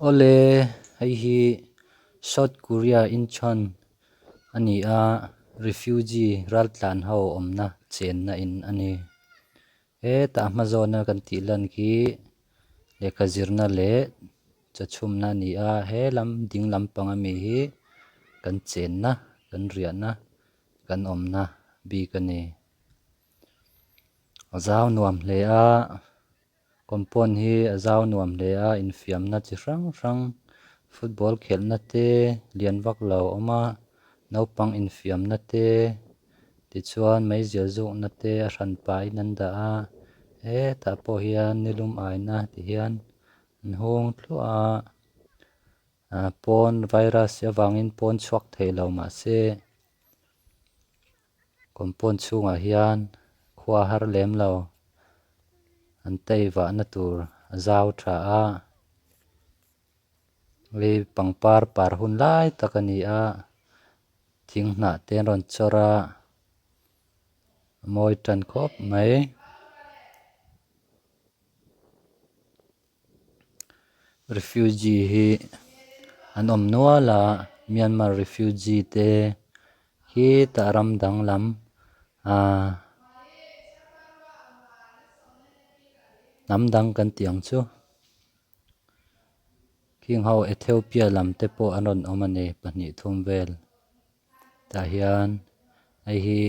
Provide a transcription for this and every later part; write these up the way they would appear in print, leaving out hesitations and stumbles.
Awle, hei hi South Korea Incheon a ni a, refugee raltlan ho awmna chenna in a ni. Hetah hma zawna kan tih lan khi lehkha zirna leh chawchhumna a ni a, he lam ding lampang ami hi kan chenna kan riahna kan awmna bik a ni. A zau nuam hle a. Compound hi a zau nuam hle a, infiamna chi hrang hrang football khelhna te lian vak lo a awm a, naupang infiamna te tichuan meizial zukna te a hran pahin an dah a, hetah pawh hian nilum aina ti hian an hung thluah a, ah pawn virus avangin pawn chhuak thei lo mahse Compound chhungah hian khua har lem lo an tei vahna tur a zau tha a, hei pangpar par hun lai tak a ni a, thing hnah te an rawn chawr a, a mawi tan khawp mai. Refugee hi an awm nual a Myanmar refugee te hi tah ram dang lam ahh hnam dang kan tih ang chu khing ho Ethiopia lam te pawh an rawn awm a ni pahnih thum vel tah hian hei hi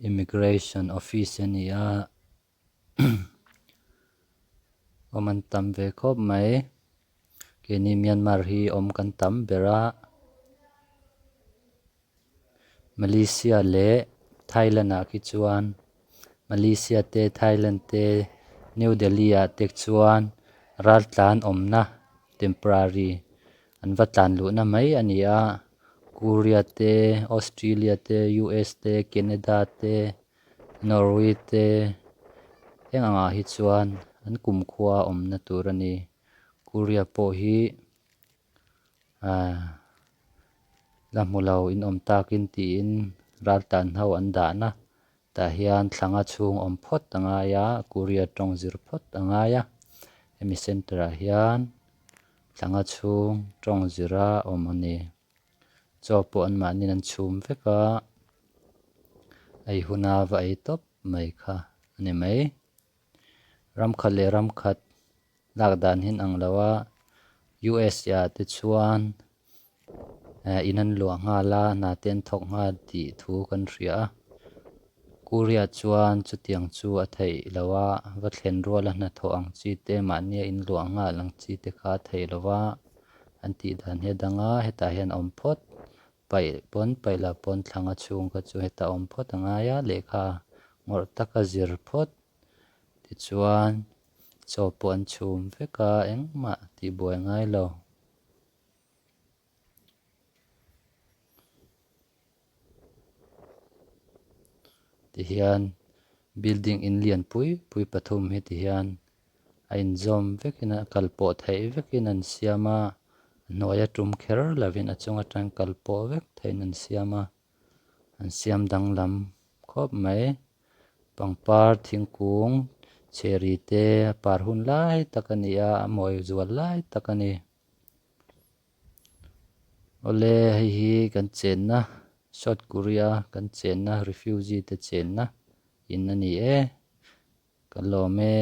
immigration office a ni a. Awm an tam ve khawp mai. Keini Myanmar hi awm kan tam ber a. Malaysia leh Thailand ah khi chuan Malaysia te Thailand te New Delhi ah te chuan raltlan awmna temporary an va tlan luhna mai a ni a. Korea te Australia te US te Canada te. Norway te eng angah hi chuan an kumkhua awmna tur a ni. Korea pawh hi ahh la hmu lo in awm takin tiin raltan ho an dahna tah hian thlanga chhung awm phawt a ngai a Korea tawng zir phawt a ngai a hemi center ah hian thlanga chhung tawng zira awm a ni. Chaw pawh anmahniin an chhum vek a, ei huna va ei tawp mai kha a ni mai. Ram khat leh ram khat lak dan hi an ang lo a, USA ah te chuan in an luah nghal a, hna te an thawk nghal tih thu kan hria a. Korea chuan chutiang chu a theih lo a, va thlen ruala hnathawh ang chi te mahnia in luah nghal ang chi te kha a theih lo a. An tih dan hi a dang a, hetah hian awm phawt paih pawn paih lah pawn thlanga chhung kha chu hetah awm phawt a ngai a, lehkha ngawrh taka zir phawt tichuan chaw pawh an chhum vek a, engmah tih buai ngai lo. Tihian building in lian pui pui pathum hi tihian a inzawm vekin a kal pawh theih vekin an siam a, a hnuai a tum kher lovin a chung atang kal pawh vek theihin an siam a, an siam danglam khawp mai. Pangpar thingkung cherry te a par hun lai tak a ni a, a mawi zual lai tak a ni. Awle hei hi kan chenna South Korea kan chenna refugee te chenna in a ni e ka lawm e.